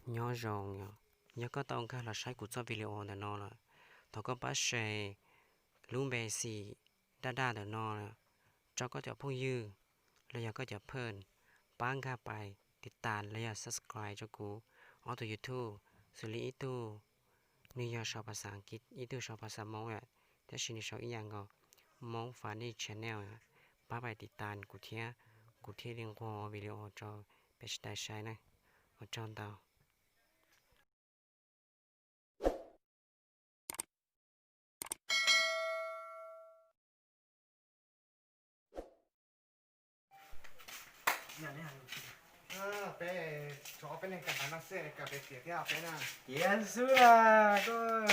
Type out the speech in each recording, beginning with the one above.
Nyob zoo yom, yog koj tau nkag los saib kuv txoj video ntawm no lawm, thov koj pab share lub npe xim daj daj ntawm no rau koj cov phooj ywg los yog koj cov phooj, pab nkag pais tiv tas los yog subscribe rau kuv ob tug YouTube, xws li ib tug nws yog sau phas xas As kiv, ib tug sau phas xas Hmoob, tab sis nws sau ib yam nkaus, Hmoob Funny Channel. Pab pais tiv tas kuv thiab, kuv thiaj li nquag video rau peb sawv daws saib na. Ua tsaug ntau. Peb tshuav ob peb leeg kawm ntawv no xwb, kawm pem tiam thiab peb na. Tiav xwb las koj.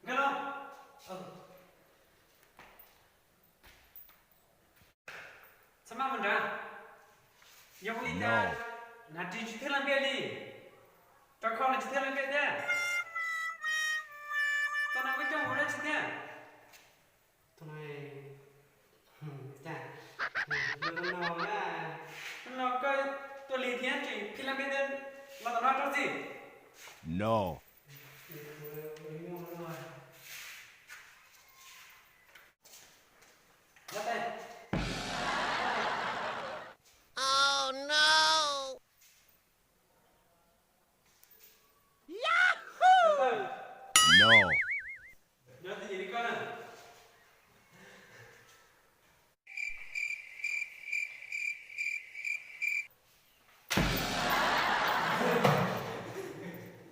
Nkag los. Txhob maj mus nrad. Yog ua li cas hnav ris tsis thwj leej npiaj li? Rau khau los tsis thwj leej npiaj thiab. Txog no koj coj mus ua dab tsi thiab? Hnub no koj tuaj lig thiab tseem phij leej npiaj thiab, los tom no rau txim. No. No.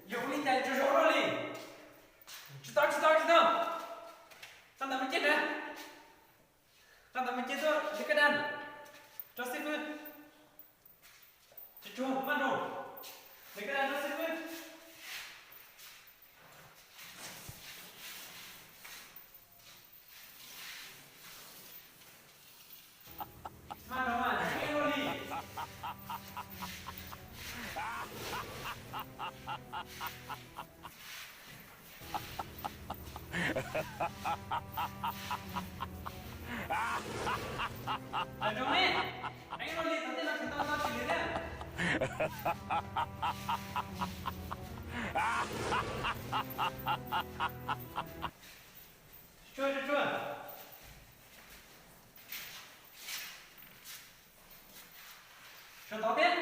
Yog ua li cas tsaug zog luaj li? Tsis tau, tsis tau, tsis tau. Rau ntawm me ceg nrad. Rau ntawm me ceg tuaj li koj dag. Rau xib fwb. Tsuag tsuag maj nroos. Li koj dag rau xib fwb. Maj nroos mas, tsis luaj li. Tawm nroos ne, eeb luaj li, thaum tej no tsis tau tau tsis li thiab. Tsuag tsuag tsuag. Sawv tod thiab.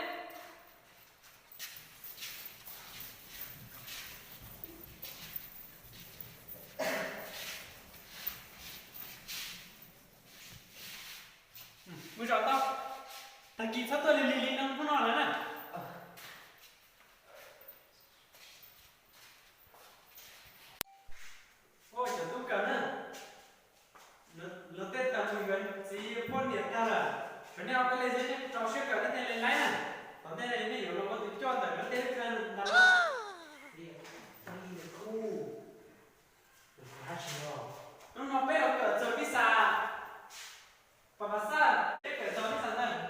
Mus zaum tau. Tag kis txhob tuaj lig lig li no hnub no lawm na. Ua cov tub kawm na, luag tej tau mus yuav txiv poj niam tag lawm, tshuav nej ob peb leeg xwb, nej rau siab kawm nej thiaj li laib na. Thaum nej, nej yuav los ua tus coj ntawm luag tej kawm ntawd. Hnub no peb los kawm txog pis xas, pas pas xaj, peb kawm txog pis xas ntawd.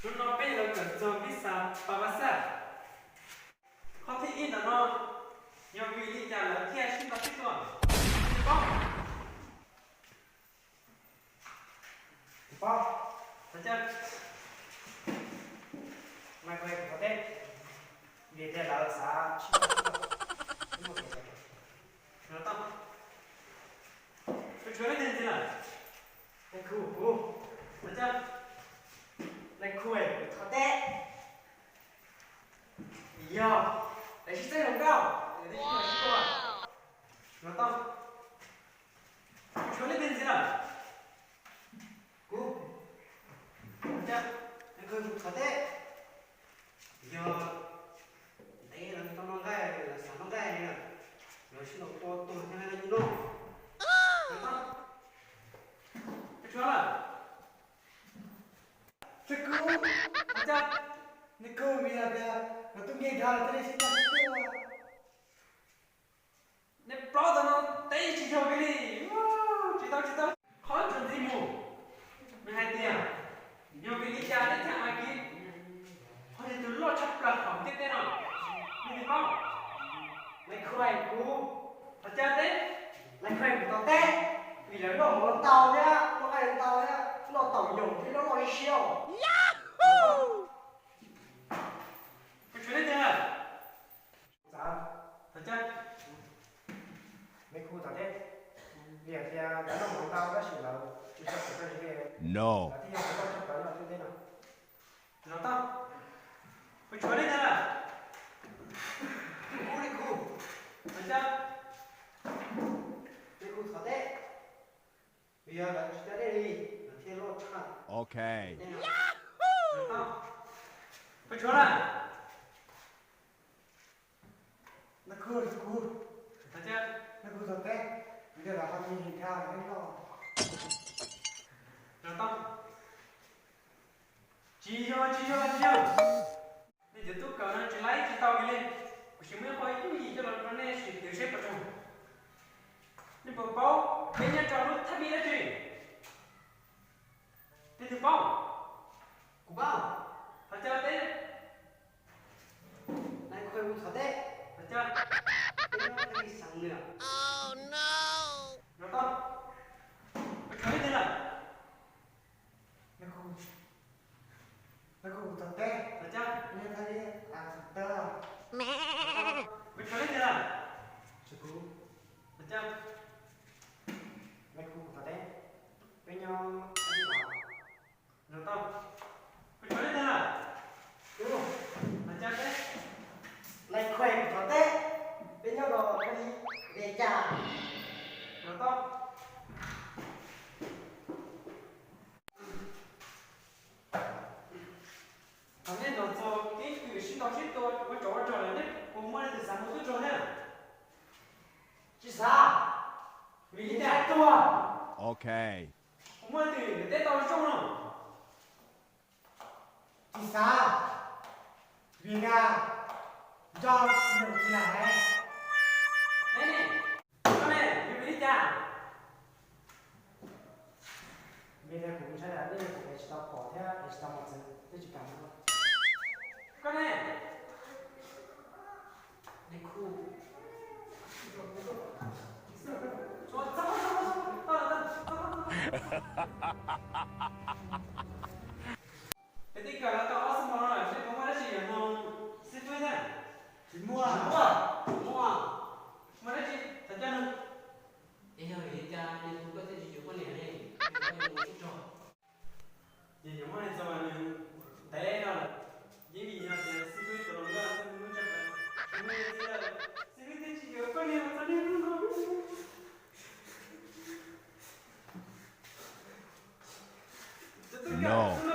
Hnub no peb yuav kawm txog pis xas pas pas xaj. Qhov thib ib ntawm no yog vim li cas lawv thiaj sib ntaus sib tua? Paub, paub, txhob cav, mas kuv hais kuv qhov teb, vim tias lawv xav sib ntaus sib tua, sib muaj kev sib ntaus. Tshuav leej twg ntxiv lawm? Nais khu, kuv, Thov Cawv, Nais khu, kuv thov teb. Yog lawv sib txeeb hluas nkauj, lawv twb sib tua, no tau, tshuav leej twg ntxiv lawm? Kuv, Thov Cawv, Nais khu, kuv thov teb. Yog ntev lawv tau noj nqaij, lawv xav noj nqaij, lawv sib ntaus tua tuag thiab nqaij noj. Tshuav lawm. Thov Cawv, Nais khu, vim yog tias lawv tus nkeeg dhau lawm thiaj li sib txeeb tuaj. Nej plaub tag no teb tsis yog kiag li. Tsis tau, tsis tau, qhov tseem ntxiv mus. Nws hais tias yog vim li cas neb thiaj hais kiag, qhov yog tus loj tshaj plaws hauv ntiaj teb no, nej twb paub. Nais khu, kuv, Thov Cawv teb. Nais khu, kuv thov teb, vim lawv noj mov ntau thiab noj nqaij ntau thiab noj taum yoos thiab loj loj siab os. Kuv tshuav leej twg lawm? Thov Cawv, Nais khu, thov teb. Vim tias lawv noj mov ntau tab sis lawv tsis tau, lawv thiaj yog tus loj tshaj plaws nyob ntiaj teb no. Los tau, kuv tshuav leej twg lawm? Kuv, Nais khu, Thov Cawv, Nais khu, thov teb. Vim yog lawv tsis tau dej li, lawv thiaj loj tshaj. Ok. Los tau, kuv tshuav lawm. Nais khu, kuv, Thov Cawv, Nais khu, thov teb. Vim yog lawv qhov nqi hais tias lawv loj. Los tau, tsis yog, tsis yog, tsis yog. Nej cov tub kawm no tsis laib tsis tau kiag li. Kuv sim muab ib qho yooj yim coj los rau nej sim twv seb puas raug. Nej puas paub peb nyob rau lub thaj bi dab tsi? Nej twg paub? Kuv paub. Thov Cawv teb. Nais khu, kuv thov teb. Thov Cawv, peb nyob thaj bi xeev nws. Los tau, kuv tshuav leej twg lawm? Nais khu, Nais khu, kuv thov teb. Thov Cawv, peb nyob thaj bi xeev teb. Kuv tshuav leej twg lawm? Tshuav kuv. Thov Cawv, Nais khu, kuv thov teb. Peb nyob thaj bi los. Los tau, kuv tshuav leej twg lawm? Kuv. Thov Cawv teb. Nais khu, kuv thov teb. Peb nyob rau thaj bi Npes Cas. Los tau. Thaum nej los txog keeb kwm sib ntaus sib tua ua tsov ua rog lawm, nej puas muaj leej twg xav mus tub rog thiab? Tsis xav. Vim li cas tuag? Ok. Puas muaj leej twg nws teb tau zoo no? Tsis xav. Vim li cas? Nco nws tsis lam hais. Neb ne, koj ne, yog vim li cas? Vim tias kuv ntshai tias nej kuv ev tsis tau pom thiab ev tsis tau mos txwv, nej tsis kam mus. Koj ne? Peb twb kawm los tau ob xuab moos no lawm, nej puas muaj dab tsi yuav nug xib fwb thiab? Tsis muaj. Tsis muaj. Tsis muaj. Muaj dab tsi thov coj nug. Es yog vim li cas nws tus koj thiaj tsis yuav poj niam ne? Nws poj niam mus ib tog. Ces nyuam muaj neeg txog nws ntev no lawm, yeej vim yog tias xib fwb tus hluas nkauj xib fwb muab tso, nws txiv lawm, xib fwb thiaj tsis yuav poj niam txog niaj hnub no. Tus tub kawm, tus